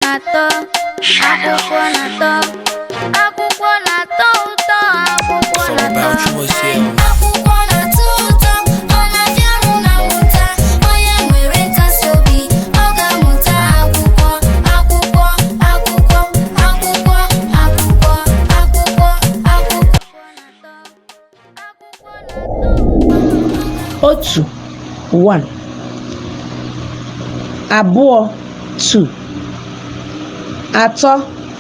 na-atọ, akwụkwọ na-atọ, akwụkwọ na-atọ ụtọ, akwụkwọ It's all na-atọ. about you, it's you. Akwụkwọ na-atọ ụtọ, ọ na-abịa arụ na mmụta. Onye nwere ntasi obi, ọ ga-amụta akwụkwọ, akwụkwọ, akwụkwọ, akwụkwọ, akwụkwọ, akwụkwọ, akwụkwọ. Otu, 1, abụọ, 2, atọ,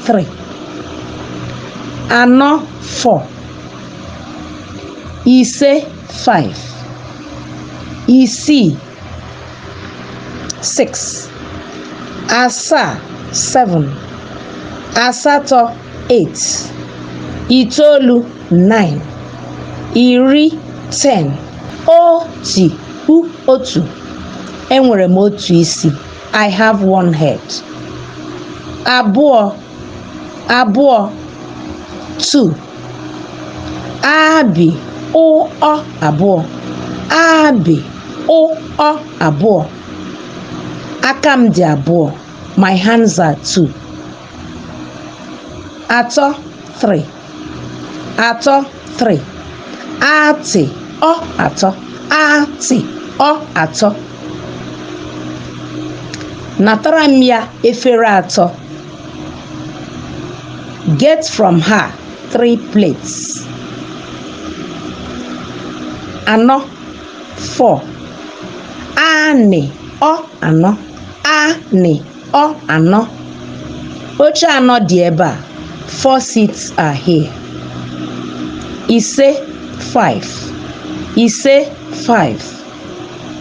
3, anọ, 4, ise, 5, isii, 6, asaa, 7, asatọ, 8, itoolu, 9, iri, 10. Oti u otu. Enwere m otu isi. I have one head. Abụọ, abụọ, 2. Abi ụ ọ abụọ. Abi ụ ọ abụọ. Aka m dị abụọ. My hands are two. Atọ, 3, atọ, 3. Atị ọ atọ. Atị ọ atọ. Natara m ya efere atọ. Get from her three plates. Anọ, 4. Anị ọ anọ. Anị ọ anọ. Oche anọ dị ebe a. Four seats are here. Ise, 5, ise, 5.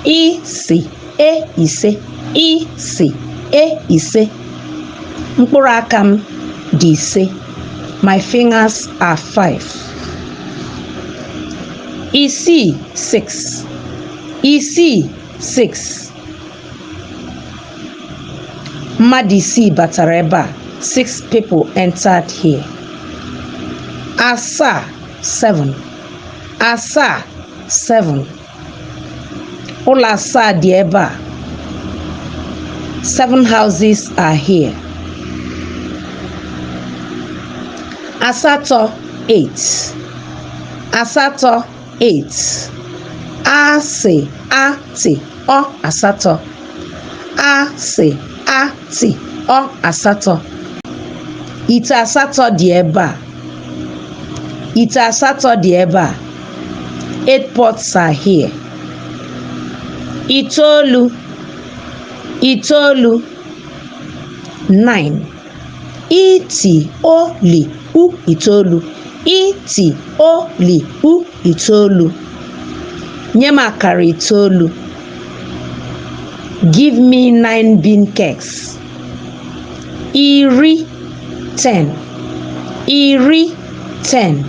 Isi e ise. Isi e ise. Mkpụrụ aka m dị ise. My fingers are 5. Isii, 6, isii, 6. Mmadụ isii batara ebe a. Six people entered here. Asaa, 7, asaa, 7. Ụlọ asaa dị ebe a. Seven houses are here. Asatọ, 8, asatọ, 8. Asị atị ọ asatọ. Asị atị ọ asatọ. Ite asatọ dị ebe a. Ite asatọ dị ebe a. Eight pots are here. Itoolu, itoolu, 9. Iti oli u itoolu. Iti oli u itoolu. Nye m akara itoolu. Give me 9 bean cakes. Iri, 10, iri, 10.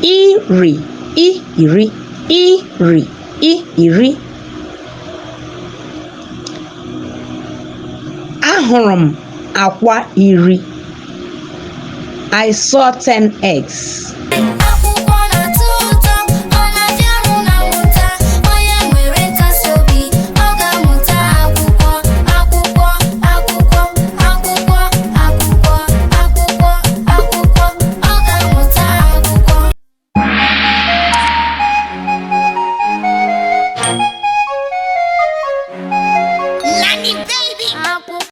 Iri i iri. Iri i iri. Ahụrụ m akwa iri. I saw 10 eggs.